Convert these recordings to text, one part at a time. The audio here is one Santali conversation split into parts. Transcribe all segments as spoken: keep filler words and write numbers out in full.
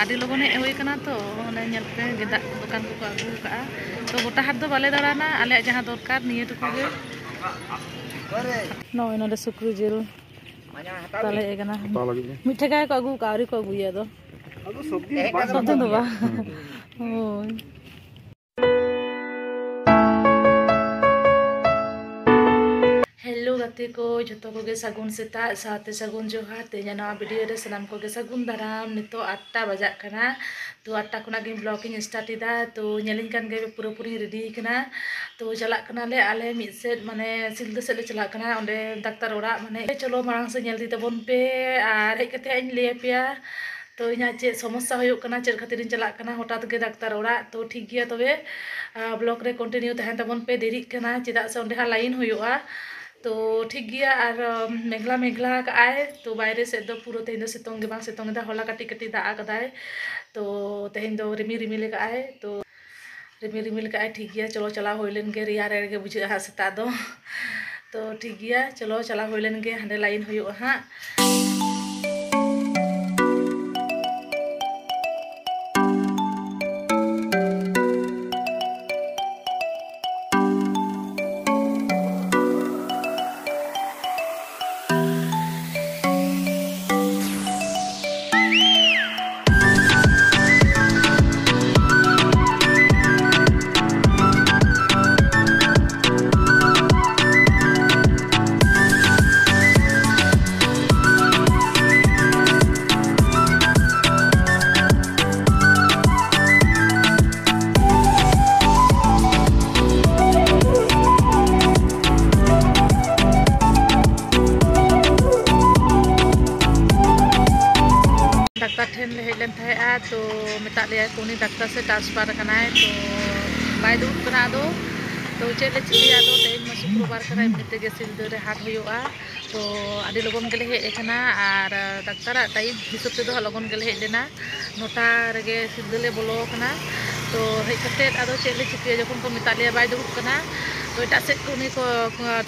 ᱟᱹᱰᱤ ᱞᱚᱜᱚᱱ ᱦᱮᱡ ᱦᱩᱭ ᱠᱟᱱᱟ ᱛᱚ, ᱚᱱᱮ ᱧᱮᱞ ᱯᱮ ᱜᱮᱸᱫᱟᱜ ᱫᱚᱠᱟᱱ ᱠᱚᱠᱚ ᱟᱹᱜᱩ ᱟᱠᱟᱫᱼᱟ᱾ ᱛᱚ ᱜᱚᱴᱟ ᱦᱟᱴ ᱫᱚ ᱵᱟᱞᱮ ᱫᱟᱬᱟᱱᱟ, ᱟᱞᱮᱭᱟᱜ ᱡᱟᱦᱟᱸ ᱫᱚᱨᱠᱟᱨ ᱱᱤᱭᱟᱹ ᱴᱩᱠᱩ ᱜᱮ᱾ ᱱᱚᱜᱼᱚᱭ ᱱᱚᱰᱮ ᱥᱩᱠᱨᱤ ᱡᱤᱞ ᱛᱟᱞᱮ ᱦᱮᱡ ᱟᱠᱟᱱᱟ᱾ ᱦᱟᱛᱟᱣ ᱞᱟᱹᱜᱤᱫ ᱜᱮ᱾ ᱢᱤᱫ ᱴᱷᱮᱱ ᱜᱮ ᱠᱚ ᱟᱹᱜᱩ ᱟᱠᱟᱫᱼᱟ, ᱟᱹᱣᱨᱤ ᱠᱚ ᱟᱹᱜᱩᱭᱟ ᱟᱫᱚ᱾ ᱟᱫᱚ ᱥᱚᱵᱽᱫᱤᱱ ᱵᱟᱝ ᱥᱚᱵᱽᱫᱤᱱ ᱫᱚ ᱵᱟᱝ᱾ ᱦᱳᱭ᱾ ᱦᱮᱞᱳ ᱜᱟᱛᱮ ᱠᱚ, ᱡᱷᱚᱛᱚ ᱠᱚᱜᱮ ᱥᱟᱹᱜᱩᱱ ᱥᱮᱛᱟᱜ ᱥᱟᱶᱛᱮ ᱥᱟᱹᱜᱩᱱ ᱡᱚᱦᱟᱨ᱾ ᱛᱮᱦᱮᱧᱟᱜ ᱱᱚᱣᱟ ᱵᱷᱤᱰᱤᱭᱳ ᱨᱮ ᱥᱟᱱᱟᱢ ᱠᱚᱜᱮ ᱥᱟᱹᱜᱩᱱ ᱫᱟᱨᱟᱢ᱾ ᱱᱤᱛᱚᱜ ᱟᱴᱴᱟ ᱵᱟᱡᱟᱜ ᱠᱟᱱᱟ᱾ ᱛᱚ ᱟᱴᱴᱟ ᱠᱷᱚᱱᱟᱜ ᱜᱮ ᱵᱞᱚᱜ ᱤᱧ ᱥᱴᱟᱨᱴ ᱮᱫᱟ᱾ ᱛᱚ ᱧᱮᱞᱤᱧ ᱠᱟᱱ ᱜᱮ ᱯᱩᱨᱟᱹᱯᱩᱨᱤᱧ ᱨᱮᱰᱤ ᱠᱟᱱᱟ᱾ ᱛᱚ ᱪᱟᱞᱟᱜ ᱠᱟᱱᱟᱞᱮ ᱟᱞᱮ ᱢᱤᱫ ᱥᱮᱫ, ᱢᱟᱱᱮ ᱥᱤᱞᱫᱟᱹ ᱥᱮᱫ ᱞᱮ ᱪᱟᱞᱟᱜ ᱠᱟᱱᱟ, ᱚᱸᱰᱮ ᱰᱟᱠᱛᱟᱨ ᱚᱲᱟᱜ᱾ ᱢᱟᱱᱮ ᱪᱚᱞᱚ ᱢᱟᱲᱟᱝ ᱥᱮᱫ ᱧᱮᱞ ᱤᱫᱤ ᱛᱟᱵᱚᱱ ᱯᱮ, ᱟᱨ ᱦᱮᱡ ᱠᱟᱛᱮ ᱦᱟᱸᱜ ᱤᱧ ᱞᱟᱹᱭ ᱟᱯᱮᱭᱟ᱾ ᱛᱚ ᱤᱧᱟᱹᱜ ᱪᱮᱫ ᱥᱚᱢᱚᱥᱥᱟ ᱦᱩᱭᱩᱜ ᱠᱟᱱᱟ, ᱪᱮᱫ ᱠᱷᱟᱹᱛᱤᱨ ᱤᱧ ᱪᱟᱞᱟᱜ ᱠᱟᱱᱟ ᱦᱚᱴᱟᱛ ᱜᱮ ᱰᱟᱠᱛᱟᱨ ᱚᱲᱟᱜ᱾ ᱛᱚ ᱴᱷᱤᱠ ᱜᱮᱭᱟ, ᱛᱚᱵᱮ ᱵᱞᱚᱜ ᱨᱮ ᱠᱚᱱᱴᱤᱱᱤᱭᱩ ᱛᱟᱦᱮᱱ ᱛᱟᱵᱚᱱ ᱯᱮ, ᱫᱮᱨᱤᱜ ᱠᱟᱱᱟ ᱪᱮᱫᱟᱜ ᱥᱮ ᱚᱸᱰᱮ ᱦᱟᱸᱜ ᱞᱟᱭᱤᱱ ᱦᱩᱭᱩᱜᱼᱟ᱾ ᱛᱚ ᱴᱷᱤᱠ ᱜᱮᱭᱟ, ᱟᱨ ᱢᱮᱜᱷᱞᱟ ᱢᱮᱜᱷᱞᱟ ᱠᱟᱜᱼᱟᱭ᱾ ᱛᱚ ᱵᱟᱭᱨᱮ ᱥᱮᱫ ᱫᱚ ᱯᱩᱨᱟᱹ ᱛᱮᱦᱮᱧ ᱫᱚ ᱥᱤᱛᱩᱝ ᱜᱮ ᱵᱟᱝ ᱥᱤᱛᱩᱝ ᱮᱫᱟ, ᱦᱚᱞᱟ ᱠᱟᱹᱴᱤᱡ ᱠᱟᱹᱴᱤᱡ ᱫᱟᱜ ᱟᱠᱟᱫᱟᱭ᱾ ᱛᱚ ᱛᱮᱦᱮᱧ ᱫᱚ ᱨᱤᱢᱤᱞ ᱨᱤᱢᱤᱞ ᱟᱠᱟᱫᱼᱟᱭ᱾ ᱛᱚ ᱨᱤᱢᱤᱞ ᱨᱤᱢᱤᱞ ᱠᱟᱜᱼᱟᱭ᱾ ᱴᱷᱤᱠ ᱜᱮᱭᱟ, ᱪᱚᱞᱚ ᱪᱟᱞᱟᱣ ᱦᱩᱭ ᱞᱮᱱ ᱜᱮ, ᱨᱮᱭᱟᱲ ᱨᱮᱭᱟᱲ ᱜᱮ ᱵᱩᱡᱷᱟᱹᱜᱼᱟ ᱦᱟᱸᱜ ᱥᱮᱛᱟᱜ ᱫᱚ᱾ ᱛᱚ ᱴᱷᱤᱠ ᱜᱮᱭᱟ, ᱪᱚᱞᱚ ᱪᱟᱞᱟᱣ ᱦᱩᱭ ᱞᱮᱱ ᱜᱮ, ᱦᱟᱸᱰᱮ ᱞᱟᱭᱤᱱ ᱦᱩᱭᱩᱜᱼᱟ ᱦᱟᱸᱜ᱾ ᱰᱟᱠᱛᱟᱨ ᱴᱷᱮᱱ ᱞᱮ ᱦᱮᱡ ᱞᱮᱱ ᱛᱟᱦᱮᱸᱜᱼᱟ, ᱛᱚ ᱢᱮᱛᱟᱜ ᱞᱮᱭᱟ ᱠᱚ ᱩᱱᱤ ᱰᱟᱠᱛᱟᱨ ᱥᱮ ᱴᱨᱟᱱᱥᱯᱷᱟᱨ ᱟᱠᱟᱱᱟᱭ, ᱛᱚ ᱵᱟᱭ ᱫᱩᱲᱩᱵ ᱠᱟᱱᱟ᱾ ᱟᱫᱚ ᱛᱚ ᱪᱮᱫ ᱞᱮ ᱪᱤᱠᱟᱹᱭᱟ? ᱟᱫᱚ ᱛᱮᱦᱮᱧ ᱢᱟ ᱥᱩᱠᱨᱚᱵᱟᱨ ᱠᱟᱱᱟ, ᱮᱢᱱᱤ ᱛᱮᱜᱮ ᱥᱤᱞᱫᱟᱹ ᱨᱮ ᱦᱟᱴ ᱦᱩᱭᱩᱜᱼᱟ᱾ ᱛᱚ ᱟᱹᱰᱤ ᱞᱚᱜᱚᱱ ᱜᱮᱞᱮ ᱦᱮᱡ ᱟᱠᱟᱱᱟ, ᱟᱨ ᱰᱟᱠᱛᱟᱨᱟᱜ ᱴᱟᱭᱤᱢ ᱦᱤᱥᱟᱹᱵ ᱛᱮᱫᱚ ᱦᱟᱸᱜ ᱞᱚᱜᱚᱱ ᱜᱮᱞᱮ ᱦᱮᱡ ᱞᱮᱱᱟ, ᱱᱚᱴᱟ ᱨᱮᱜᱮ ᱥᱤᱞᱫᱟᱹ ᱞᱮ ᱵᱚᱞᱚ ᱟᱠᱟᱱᱟ᱾ ᱛᱚ ᱦᱮᱡ ᱠᱟᱛᱮᱫ ᱟᱫᱚ ᱪᱮᱫ ᱞᱮ ᱪᱤᱠᱟᱹᱭᱟ, ᱡᱚᱠᱷᱚᱱ ᱠᱚ ᱢᱮᱛᱟᱜ ᱞᱮᱭᱟ ᱵᱟᱭ ᱫᱩᱲᱩᱵ ᱠᱟᱱᱟ, ᱛᱚ ᱮᱴᱟᱜ ᱥᱮᱫ ᱠᱚ ᱩᱱᱤ ᱠᱚ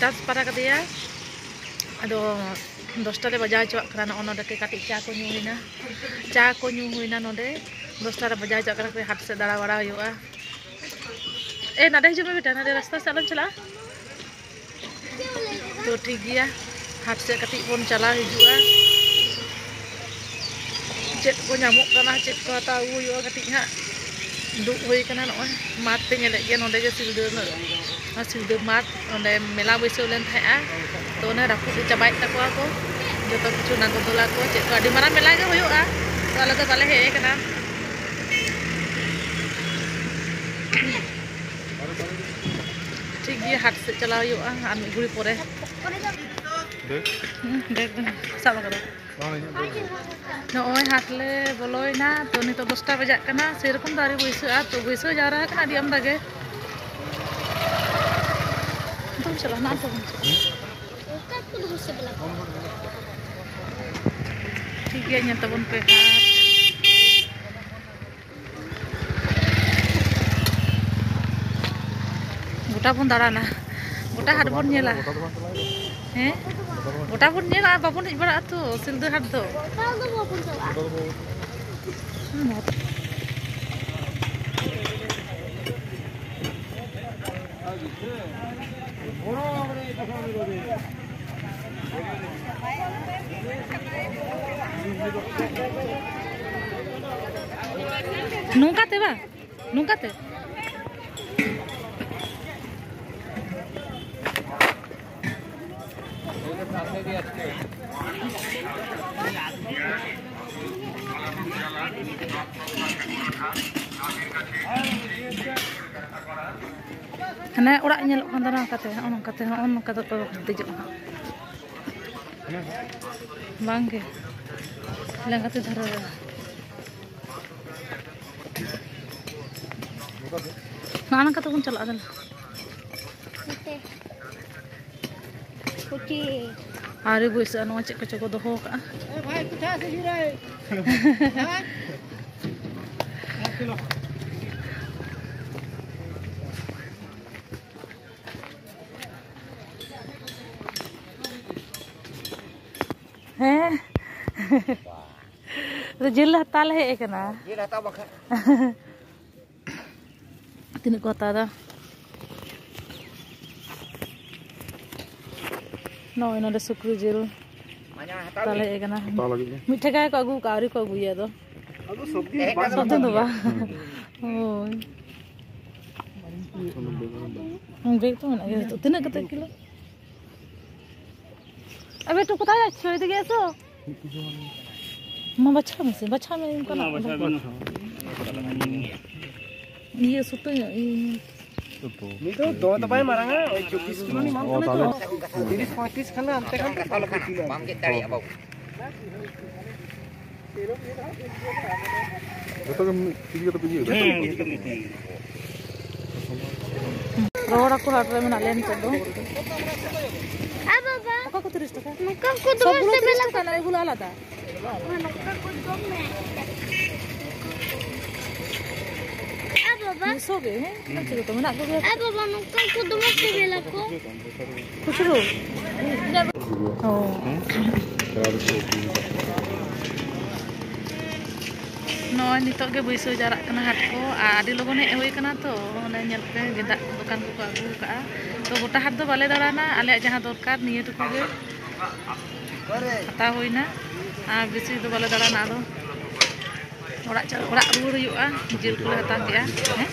ᱴᱨᱟᱱᱥᱯᱷᱟᱨ ᱟᱠᱟᱫᱮᱭᱟ᱾ ᱟᱫᱚ ᱫᱚᱥᱴᱟ ᱞᱮ ᱵᱟᱡᱟᱣ ᱦᱚᱪᱚᱣᱟᱜ ᱠᱟᱱᱟ᱾ ᱱᱚᱜᱼᱚ ᱱᱚᱰᱮ ᱠᱟᱹᱴᱤᱡ ᱪᱟ ᱠᱚ ᱧᱩ ᱦᱩᱭᱱᱟ, ᱪᱟ ᱠᱚ ᱧᱩ ᱦᱩᱭᱱᱟ ᱱᱚᱰᱮ᱾ ᱫᱚᱥᱴᱟ ᱨᱮ ᱵᱟᱡᱟᱣ ᱦᱚᱪᱚᱣᱟᱜ ᱠᱟᱱᱟ᱾ ᱦᱟᱴ ᱥᱮᱫ ᱫᱟᱬᱟ ᱵᱟᱲᱟ ᱦᱩᱭᱩᱜᱼᱟ᱾ ᱮ, ᱱᱚᱰᱮ ᱦᱤᱡᱩᱜ ᱢᱮ ᱵᱮᱴᱟ, ᱱᱚᱰᱮ ᱨᱟᱥᱛᱟ ᱥᱮᱫ ᱟᱞᱚᱢ ᱪᱟᱞᱟᱜᱼᱟ᱾ ᱛᱚ ᱴᱷᱤᱠ ᱜᱮᱭᱟ, ᱦᱟᱴ ᱥᱮᱫ ᱠᱟᱹᱴᱤᱡ ᱵᱚᱱ ᱪᱟᱞᱟᱣ ᱦᱤᱡᱩᱜᱼᱟ᱾ ᱪᱮᱫ ᱠᱚ ᱧᱟᱢᱚᱜ ᱠᱟᱱᱟ, ᱪᱮᱫ ᱠᱚ ᱦᱟᱛᱟᱣ ᱟᱹᱜᱩ ᱦᱩᱭᱩᱜᱼᱟ᱾ ᱠᱟᱹᱴᱤᱡ ᱦᱟᱸᱜ ᱫᱩᱲᱩᱵ ᱦᱩᱭ ᱠᱟᱱᱟ ᱱᱚᱜᱼᱚᱭ ᱢᱟᱴᱷ ᱯᱮ ᱧᱮᱞᱮᱫ ᱜᱮᱭᱟ, ᱱᱚᱰᱮ ᱜᱮ ᱥᱤᱞᱫᱟᱹ ᱨᱮᱱᱟᱜ ᱥᱤᱞᱫᱟᱹ ᱢᱟᱴᱷ, ᱚᱸᱰᱮ ᱢᱮᱞᱟ ᱵᱟᱹᱭᱥᱟᱹᱣ ᱞᱮᱱ ᱛᱟᱦᱮᱸᱜᱼᱟ᱾ ᱛᱚ ᱚᱱᱮ ᱨᱟᱹᱯᱩᱫ ᱪᱟᱵᱟᱭᱮᱫ ᱛᱟᱠᱚᱣᱟ ᱠᱚ ᱡᱚᱛᱚ ᱠᱤᱪᱷᱩ, ᱱᱟᱜᱚᱨᱫᱚᱞᱟ ᱠᱚ ᱪᱮᱫ ᱠᱚ, ᱟᱹᱰᱤ ᱢᱟᱨᱟᱝ ᱢᱮᱞᱟ ᱜᱮ ᱦᱩᱭᱩᱜᱼᱟ᱾ ᱛᱚ ᱟᱞᱮ ᱫᱚ ᱵᱟᱞᱮ ᱦᱮᱡ ᱟᱠᱟᱱᱟ᱾ ᱴᱷᱤᱠ ᱜᱮᱭᱟ, ᱦᱟᱴ ᱥᱮᱫ ᱪᱟᱞᱟᱣ ᱦᱩᱭᱩᱜᱼᱟ ᱟᱨ ᱢᱤᱫ ᱜᱷᱩᱲᱤ ᱯᱚᱨᱮ᱾ ᱦᱩᱸ, ᱵᱮᱜᱽ ᱫᱚᱧ ᱥᱟᱵ ᱟᱠᱟᱫᱟ᱾ ᱱᱚᱜᱼᱚᱭ ᱦᱟᱴ ᱞᱮ ᱵᱚᱞᱚᱭᱮᱱᱟ, ᱛᱚ ᱱᱤᱛᱚᱜ ᱫᱚᱥᱴᱟ ᱵᱟᱡᱟᱜ ᱠᱟᱱᱟ, ᱥᱮᱨᱚᱠᱚᱢ ᱫᱚ ᱟᱹᱣᱨᱤ ᱵᱟᱹᱭᱥᱟᱹᱜᱼᱟ, ᱛᱚ ᱵᱟᱹᱭᱥᱟᱹᱣ ᱡᱟᱣᱨᱟ ᱟᱠᱟᱱᱟ ᱟᱹᱰᱤ ᱟᱢᱫᱟ ᱜᱮ᱾ ᱚᱱᱛᱮ ᱵᱚᱱ ᱪᱟᱞᱟᱜᱼᱟ, ᱱᱟ ᱚᱱᱛᱮ ᱵᱚᱱ ᱪᱟᱞᱟᱜᱼᱟ᱾ ᱴᱷᱤᱠ ᱜᱮᱭᱟ, ᱧᱮᱞ ᱛᱟᱵᱚᱱ ᱯᱮ ᱦᱟᱴ᱾ ᱜᱚᱴᱟ ᱵᱚᱱ ᱫᱟᱬᱟᱱᱟ, ᱜᱚᱴᱟ ᱦᱟᱴ ᱵᱚᱱ ᱧᱮᱞᱟ᱾ ᱦᱮᱸ, ᱜᱚᱴᱟ ᱵᱚᱱ ᱧᱮᱞᱟ, ᱵᱟᱵᱚᱱ ᱦᱮᱡ ᱵᱟᱲᱟᱜᱼᱟ ᱛᱚ ᱥᱤᱞᱫᱟᱹ ᱦᱟᱴ ᱫᱚ᱾ ᱱᱚᱝᱠᱟ ᱛᱮ ᱵᱟᱝ, ᱱᱚᱝᱠᱟ ᱛᱮ᱾ ᱦᱟᱱᱮ ᱚᱲᱟᱜ ᱧᱮᱞᱚᱜ ᱠᱟᱱ ᱫᱚ ᱱᱚᱝᱠᱟᱛᱮ, ᱱᱚᱜᱼᱚ ᱱᱚᱝᱠᱟᱛᱮ, ᱱᱚᱜᱼᱚ ᱱᱚᱝᱠᱟ ᱫᱚ ᱫᱮᱡᱚᱜᱼᱟ ᱦᱟᱸᱜ᱾ ᱵᱟᱝᱜᱮ, ᱞᱮᱸᱜᱟᱛᱤ ᱫᱷᱟᱨᱮ ᱨᱮ᱾ ᱱᱚᱜᱼᱚ ᱱᱚᱝᱠᱟ ᱛᱮᱵᱚᱱ ᱪᱟᱞᱟᱜᱼᱟ, ᱫᱮᱞᱟ᱾ ᱱᱚᱛᱮ᱾ ᱠᱩᱪᱤ᱾ ᱟᱹᱣᱨᱤ ᱵᱟᱹᱭᱥᱟᱹᱜᱼᱟ, ᱱᱚᱣᱟ ᱪᱮᱫ ᱠᱚᱪᱚ ᱠᱚ ᱫᱚᱦᱚ ᱟᱠᱟᱫᱼᱟ᱾ ᱮ ᱵᱷᱟᱭ, ᱠᱩᱴᱷᱟ ᱥᱮ ᱡᱩᱨᱟᱹᱭ? ᱦᱮᱸ? ᱟᱫᱚ ᱡᱤᱞ ᱦᱟᱛᱟᱣ ᱞᱮ ᱦᱮᱡ ᱟᱠᱟᱱᱟ᱾ ᱡᱤᱞ ᱦᱟᱛᱟᱣ ᱵᱟᱠᱷᱟᱱ᱾ ᱛᱤᱱᱟᱹᱜ ᱠᱚ ᱦᱟᱛᱟᱣ ᱮᱫᱟ? ᱱᱚᱜᱼᱚᱭ ᱱᱚᱰᱮ ᱥᱩᱠᱨᱤ ᱡᱤᱞ ᱦᱟᱛᱟᱣ ᱞᱮ ᱦᱮᱡ ᱟᱠᱟᱱᱟ᱾ ᱦᱟᱛᱟᱣ ᱞᱟᱹᱜᱤᱫ ᱜᱮ᱾ ᱢᱤᱫ ᱴᱷᱮᱠᱟ ᱜᱮᱠᱚ ᱟᱹᱜᱩ ᱠᱟᱜᱼᱟ, ᱟᱹᱣᱨᱤ ᱠᱚ ᱟᱹᱜᱩᱭᱟ ᱟᱫᱚ᱾ ᱟᱹᱜᱩ ᱥᱚᱵ ᱫᱤᱱ ᱵᱟᱝ ᱥᱚᱵ ᱫᱤᱱ ᱫᱚ ᱵᱟᱝ᱾ ᱦᱳᱭ᱾ ᱵᱮᱜᱽ ᱛᱚ ᱢᱮᱱᱟᱜ ᱜᱮᱭᱟ ᱱᱤᱛᱚᱜ᱾ ᱛᱤᱱᱟᱹᱜ ᱠᱟᱛᱮ ᱠᱤᱞᱳ? ᱟᱵᱮ ᱛᱚ ᱠᱳᱛᱷᱟᱭ ᱡᱟᱪᱪᱷᱚ? এদিকে এসো। ᱢᱟ ᱵᱟᱪᱷᱟᱣ ᱢᱮᱥᱮ, ᱵᱟᱪᱷᱟᱣ ᱢᱮ ᱚᱱᱠᱟᱱᱟᱜ᱾ ᱤᱭᱟᱹ ᱥᱩᱛᱟᱹ ᱧᱚᱜ, ᱤᱭᱟᱹ᱾ ᱱᱤᱛᱚᱜ ᱫᱚᱢᱮ ᱫᱚ ᱵᱟᱭ ᱢᱟᱨᱟᱝᱟ, ᱳᱭ ᱪᱚᱵᱵᱤᱥ ᱠᱤᱞᱳ ᱨᱤᱱᱤᱡ ᱢᱟᱞ ᱠᱟᱱᱟ ᱛᱚ᱾ ᱛᱤᱨᱤᱥ ᱯᱚᱸᱭᱛᱨᱤᱥ ᱠᱷᱟᱱ ᱫᱚ ᱦᱟᱱᱛᱮ ᱠᱷᱟᱱ ᱫᱚ ᱵᱟᱢ ᱜᱮᱫ ᱫᱟᱲᱮᱭᱟᱜᱼᱟ ᱵᱟᱹᱵᱩ᱾ ᱡᱚᱛᱚ ᱜᱮ ᱢᱤᱫ ᱛᱮᱜᱮ ᱠᱟᱛᱮ ᱯᱮ ᱤᱭᱟᱹᱭ ᱫᱟ? ᱦᱮᱸ, ᱡᱚᱛᱚ ᱢᱤᱫ ᱛᱮᱜᱮ᱾ ᱨᱚᱦᱚᱲ ᱦᱟᱹᱠᱩ ᱦᱟᱴ ᱨᱮ ᱢᱮᱱᱟᱜ ᱞᱮᱭᱟ ᱱᱤᱛᱚᱜ ᱫᱚ᱾ ᱟᱨ ᱵᱟᱵᱟ, ᱚᱠᱟ ᱠᱚ ᱛᱤᱨᱤᱥ ᱴᱟᱠᱟ? ᱱᱚᱝᱠᱟ ᱠᱚ ᱫᱚ ᱥᱚᱵ ᱜᱩᱞᱳ ᱥᱮ ᱛᱤᱨᱤᱥ ᱵᱮᱞᱟ ᱴᱟᱠᱟ, ᱱᱚᱜᱼᱚᱭ ᱜᱩᱞᱳ ᱟᱞᱟᱫᱟ᱾ ᱱᱚᱝᱠᱟ ᱠᱚ ᱡᱚᱢ ᱢᱮ᱾ ᱟᱨ ᱵᱟᱵᱟ, ᱢᱤᱫ ᱥᱚ ᱜᱮ, ᱦᱮᱸ? ᱟᱨ ᱵᱟᱵᱟ, ᱱᱚᱝᱠᱟ ᱠᱚ ᱫᱚᱢᱮ ᱥᱤᱵᱤᱞᱟ ᱠᱚ᱾ ᱠᱷᱩᱪᱨᱩ? ᱚ᱾ ᱱᱚᱜᱼᱚᱭ ᱱᱤᱛᱚᱜ ᱜᱮ ᱵᱟᱹᱭᱥᱟᱹᱣ ᱡᱟᱣᱨᱟᱜ ᱠᱟᱱᱟ ᱦᱟᱴ ᱠᱚ, ᱟᱨ ᱟᱹᱰᱤ ᱞᱚᱜᱚᱱ ᱦᱮᱡ ᱦᱩᱭ ᱠᱟᱱᱟ ᱛᱚ, ᱚᱱᱮ ᱧᱮᱞ ᱯᱮ ᱜᱮᱸᱫᱟᱜ ᱫᱚᱠᱟᱱ ᱠᱚᱠᱚ ᱟᱹᱜᱩ ᱟᱠᱟᱫᱼᱟ᱾ ᱛᱚ ᱜᱚᱴᱟ ᱦᱟᱴ ᱫᱚ ᱵᱟᱞᱮ ᱫᱟᱬᱟᱱᱟ, ᱟᱞᱮᱭᱟᱜ ᱡᱟᱦᱟᱸ ᱫᱚᱨᱠᱟᱨ ᱱᱤᱭᱟᱹ ᱴᱩᱠᱩ ᱜᱮ ᱦᱟᱛᱟᱣ ᱦᱩᱭᱱᱟ, ᱟᱨ ᱵᱮᱥᱤ ᱫᱚ ᱵᱟᱞᱮ ᱫᱟᱬᱟᱱᱟ᱾ ᱟᱫᱚ ᱚᱲᱟᱜ ᱪᱟᱞᱟᱜ, ᱚᱲᱟᱜ ᱨᱩᱣᱟᱹᱲ ᱦᱩᱭᱩᱜᱼᱟ᱾ ᱡᱤᱞ ᱠᱚᱞᱮ ᱦᱟᱛᱟᱣ ᱠᱮᱜᱼᱟ᱾ ᱦᱮᱸ?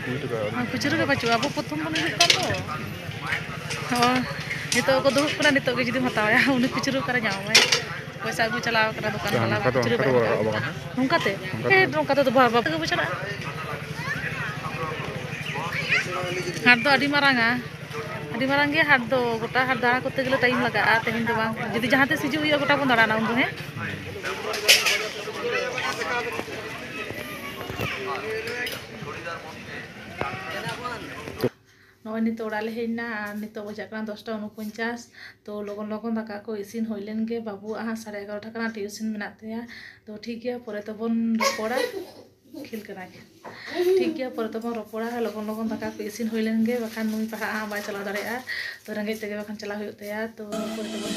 ᱠᱩᱲᱤ ᱴᱟᱠᱟ᱾ ᱟᱨ ᱠᱷᱩᱪᱨᱟᱹ ᱜᱮ ᱵᱟᱹᱪᱩᱜᱼᱟ, ᱟᱵᱚ ᱯᱨᱚᱛᱷᱚᱢ ᱵᱚᱱ ᱦᱤᱡᱩᱜ ᱠᱟᱱ ᱫᱚ᱾ ᱦᱳᱭ, ᱱᱤᱛᱚᱜ ᱠᱚ ᱫᱩᱲᱩᱵ ᱠᱟᱱᱟ, ᱱᱤᱛᱚᱜ ᱜᱮ ᱡᱩᱫᱤᱢ ᱦᱟᱛᱟᱣᱟ, ᱩᱱᱤ ᱠᱷᱩᱪᱨᱟᱹ ᱚᱠᱟᱨᱮ ᱧᱟᱢᱟᱢᱟᱭ? ᱯᱚᱭᱥᱟ ᱟᱹᱜᱩ ᱪᱟᱞᱟᱣ ᱠᱟᱱᱟ ᱫᱚᱠᱟᱱ ᱵᱟᱞᱟ, ᱱᱚᱝᱠᱟ ᱫᱚ, ᱠᱷᱩᱪᱨᱟᱹ ᱱᱚᱝᱠᱟ ᱫᱚ ᱵᱟᱭ ᱵᱟᱝ ᱦᱟᱛᱟᱣᱟ᱾ ᱜᱟᱱᱚᱜᱼᱟ ᱵᱟᱝ? ᱱᱚᱝᱠᱟ ᱛᱮ? ᱱᱚᱝᱠᱟ ᱦᱮᱸ, ᱛᱮ? ᱱᱚᱝᱠᱟ ᱛᱮᱫᱚ ᱵᱟᱝ, ᱵᱟᱯᱮ ᱟᱹᱜᱩ ᱪᱟᱞᱟᱜᱼᱟ᱾ ᱦᱟᱴ ᱫᱚ ᱟᱹᱰᱤ ᱢᱟᱨᱟᱝᱟ, ᱟᱹᱰᱤ ᱢᱟᱨᱟᱝ ᱜᱮᱭᱟ ᱦᱟᱴ ᱫᱚ᱾ ᱜᱚᱴᱟ ᱦᱟᱴ ᱫᱟᱬᱟ ᱠᱚᱨᱛᱮ ᱜᱮᱞᱮ ᱴᱟᱭᱤᱢ ᱞᱟᱜᱟᱜᱼᱟ, ᱛᱮᱦᱮᱧ ᱫᱚ ᱵᱟᱝ᱾ ᱡᱩᱫᱤ ᱡᱟᱦᱟᱸ ᱛᱤᱥ ᱦᱤᱡᱩᱜ ᱦᱩᱭᱩᱜᱼᱟ, ᱜᱚᱴᱟ ᱵᱚᱱ ᱫᱟᱬᱟᱱᱟ ᱩᱱ ᱫᱚ, ᱦᱮᱸ? ᱱᱚᱜᱼᱚᱭ ᱱᱤᱛᱚᱜ ᱚᱲᱟᱜ ᱞᱮ ᱦᱮᱡ ᱮᱱᱟ, ᱟᱨ ᱱᱤᱛᱚᱜ ᱵᱟᱡᱟᱜ ᱠᱟᱱᱟ ᱫᱚᱥᱴᱟ ᱩᱱᱩᱯᱚᱧᱪᱟᱥ᱾ ᱛᱚ ᱞᱚᱜᱚᱱ ᱞᱚᱜᱚᱱ ᱫᱟᱠᱟ ᱠᱚ ᱤᱥᱤᱱ ᱦᱩᱭ ᱞᱮᱱ ᱜᱮ, ᱵᱟᱹᱵᱩᱣᱟᱜ ᱦᱟᱸᱜ ᱥᱟᱲᱮ ᱮᱜᱟᱨᱚᱴᱟ ᱠᱟᱱᱟ, ᱴᱤᱭᱩᱥᱤᱱ ᱢᱮᱱᱟᱜ ᱛᱟᱭᱟ᱾ ᱛᱚ ᱴᱷᱤᱠ ᱜᱮᱭᱟ, ᱯᱚᱨᱮ ᱛᱮᱵᱚᱱ ᱨᱚᱯᱚᱲᱟ᱾ ᱠᱷᱮᱞ ᱠᱟᱱᱟᱭ᱾ ᱴᱷᱤᱠ ᱜᱮᱭᱟ, ᱯᱚᱨᱮ ᱛᱮᱵᱚᱱ ᱨᱚᱯᱚᱲᱟ᱾ ᱞᱚᱜᱚᱱ ᱞᱚᱜᱚᱱ ᱫᱟᱠᱟ ᱠᱚ ᱤᱥᱤᱱ ᱦᱩᱭ ᱞᱮᱱ ᱜᱮ, ᱵᱟᱠᱷᱟᱱ ᱱᱩᱭ ᱯᱟᱲᱦᱟᱜ ᱦᱟᱸᱜ ᱵᱟᱭ ᱪᱟᱞᱟᱣ ᱫᱟᱲᱮᱭᱟᱜᱼᱟ᱾ ᱛᱚ ᱨᱮᱸᱜᱮᱡ ᱛᱮᱜᱮ ᱵᱟᱠᱷᱟᱱ ᱪᱟᱞᱟᱣ ᱦᱩᱭᱩᱜ ᱛᱟᱭᱟ᱾ ᱛᱚ ᱯᱚᱨᱮ ᱛᱮᱵᱚᱱ